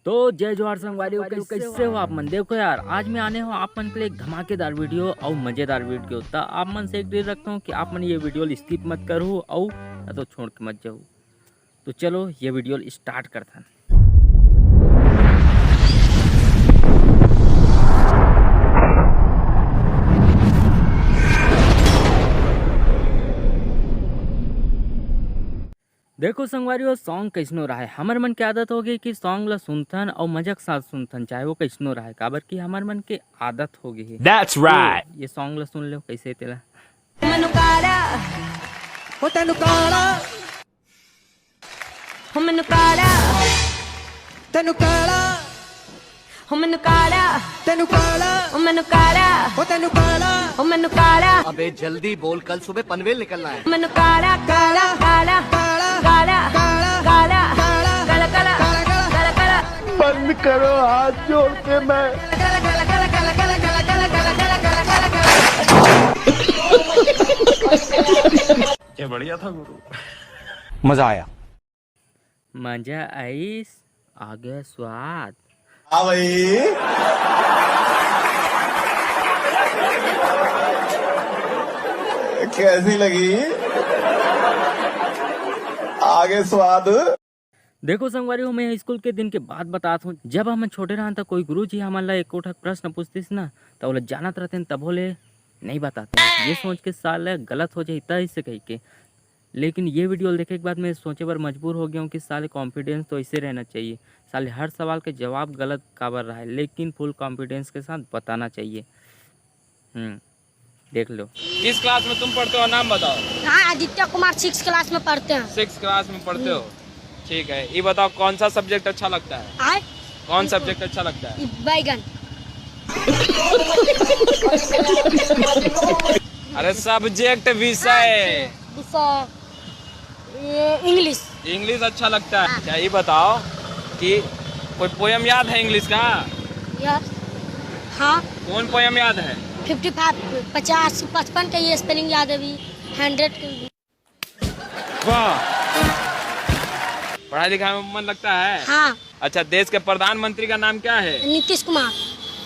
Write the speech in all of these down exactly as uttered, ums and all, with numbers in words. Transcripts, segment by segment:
तो जय जोहार संगवारी हो, कैसे हो आप मन? देखो यार, आज मैं आने हूँ आप मन के लिए एक धमाकेदार वीडियो और मजेदार वीडियो। त आप मन से एक डील रखता हूँ कि आप मन ये वीडियो ल स्किप मत करो और ना तो छोड़ के मत जाओ। तो चलो ये वीडियो ल स्टार्ट करथन। देखो संगवारी हो, सॉन्ग कैसनो रहे, हमर मन के आदत हो गई कि सॉन्ग ला सुनथन और मजा के साथ सुनथन, चाहे वो कैसनो रहे, काबर कि हमर मन के आदत हो गई है। That's तो right। ये सॉन्ग ला सुन लो कैसे तेला। मनुकारा, हो तनुकारा, हो मनुकारा, तनुकारा, हो मनुकारा, तनुकारा, हो मनुकारा, हो तनुकारा। हो मनुकारा। अबे जल्दी बोल, कल सुबह पनवेल निकलना है। मनुकारा, काला, काला, काला, काला, काला, काला, काला, काला, काला, काला। बंद करो, हाथ जोड़ के मैं। ये बढ़िया था गुरु। मजा आया। मजा आइस, आगे स्वाद। हाँ भाई। कैसी लगी? आगे स्वाद। देखो संगवारी हो, मैं स्कूल के दिन के बात बतात हूँ। जब हम छोटे रहन त कोई गुरुजी हमन ला एको ठक प्रश्न पूछतिस ना, त ओला जानत रहतेन, तभो ले नहीं बताते। ये सोच के साले गलत हो जाही त इसे कह के। लेकिन ये वीडियो देखे के बाद मैं सोचे बर मजबूर हो गया हूँ कि साले कॉन्फिडेंस तो ऐसे रहना चाहिए। साले हर सवाल के जवाब गलत काबर रहा है, लेकिन फुल कॉन्फिडेंस के साथ बताना चाहिए। हम्म, देख लो। किस क्लास में तुम पढ़ते हो, नाम बताओ। हाँ, आदित्य कुमार सिक्स क्लास में पढ़ते हैं। सिक्स क्लास में पढ़ते हो, ठीक है। ये बताओ, कौन सा सब्जेक्ट अच्छा लगता है? आए? कौन सब्जेक्ट अच्छा लगता है? बैगन। अरे सब्जेक्ट, विषय। विषय, ये इंग्लिश। इंग्लिश अच्छा लगता है। हाँ। अच्छा, ये बताओ कि कोई पोयम याद है इंग्लिश का? यार, हाँ। कौन पोयम याद है? फिफ्टी फाइव, पचास, पचपन का ये स्पेलिंग याद है अभी, हंड्रेड का भी। वाह, पढ़ाई लिखाई में मन लगता है? हाँ। अच्छा, देश के प्रधानमंत्री का नाम क्या है? नीतीश कुमार।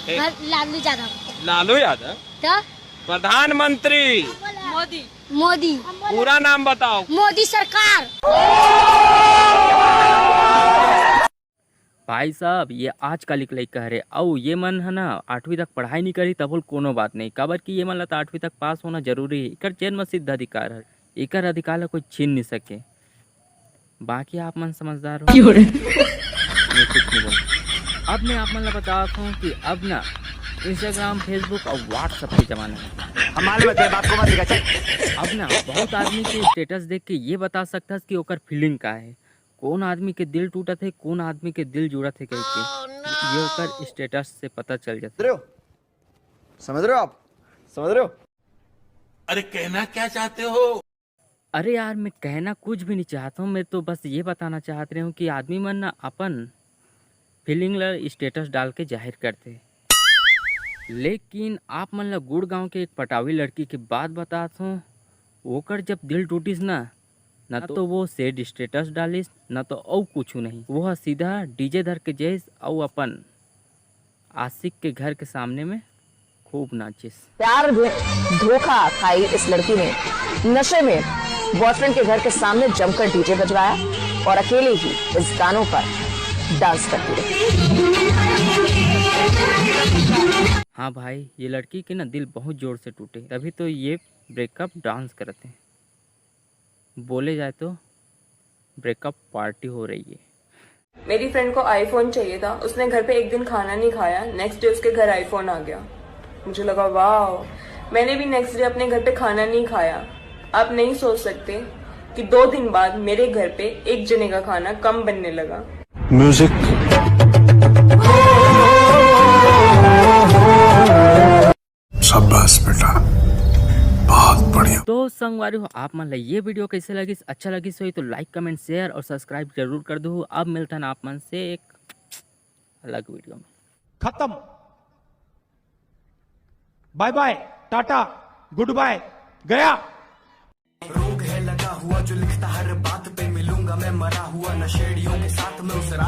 ए- और लालू यादव। लालू यादव? तो? प्रधानमंत्री। मोदी। मोदी। पूरा नाम बताओ। मोदी सरकार। भाई साहब, ये आजकल के लइका हरे, अउ ये मन ह ना आठवीं तक पढ़ाई नहीं करी, तभो ले कोनो बात नहीं, काबर कि ये मन ला तो आठवीं तक पास होना जरूरी है। एकर जन्म सिद्ध अधिकार है, एकर अधिकार ला कोई छीन नहीं सके। बाकी आप मन समझदार हो। क्यों रे? मैं कुछ नहीं बोलूँ। अब मैं आप मन ला बतावत हूँ कि अब ना Instagram, Facebook और WhatsApp के जमाना है। हम मालूम है तेरे बाप को मत दिखा, चल। अब ना बहुत आदमी के स्टेटस देख के ये बता सकथस कि ओकर फीलिंग का है, कौन आदमी के दिल टूटत है, कौन आदमी के दिल जुड़त है कह के, ये ओकर स्टेटस से पता चल जाता है। समझ रहे हो? समझ रहे हो आप? समझ रहे हो? अरे, कहना क्या चाहते हो? अरे यार, मैं कहना कुछ भी नहीं चाहता हूँ, मैं तो बस ये बताना चाहत रहे हूँ कि आदमी मन ना अपन फीलिंग ला स्टेटस डाल के जाहिर करते। लेकिन आप मन ला गुड़गांव के एक पटावी लड़की के बात बतात हूँ, ओकर जब दिल टूटिस ना, ना तो वो सैड स्टेटस डालिस, ना तो अउ कुछ नहीं। वो ह सीधा डीजे धर के जइस अउ अपन आशिक के घर के सामने में खूब नाचिस। प्यार में धोखा खाई इस लड़की ने। नशे में बॉयफ्रेंड के घर के सामने जमकर डीजे बजवाया और अकेले ही इस गानों पर डांस करती रही। हाँ भाई, ये लड़की के ना दिल बहुत जोर से टूटे, तभी तो ये ब्रेकअप डांस करते हैं। बोले जाए तो ब्रेकअप पार्टी हो रही है। मेरी फ्रेंड को आईफोन चाहिए था, उसने घर पे एक दिन खाना नहीं खाया, नेक्स्ट डे उसके घर आईफोन आ गया। मुझे लगा, वाह। मैंने भी नेक्स्ट डे अपने घर पे खाना नहीं खाया। आप नहीं सोच सकते कि दो दिन बाद मेरे घर पे एक जने का खाना कम बनने लगा। म्यूजिक। शाबाश बेटा, बहुत बढ़िया। तो संगवारी हो, आप मन ला ये वीडियो कैसे लगिस? अच्छा लगिस होई तो लाइक, कमेंट, शेयर और सब्सक्राइब जरूर कर दो। अब मिलथन आप मन से एक अलग वीडियो में। खत्म, बाय बाय, टाटा, गुड बाय, गया। रोग है लगा हुआ जो लिखता हर बात पे, मिलूंगा मैं मरा हुआ नशेड़ियों के साथ में उस रात।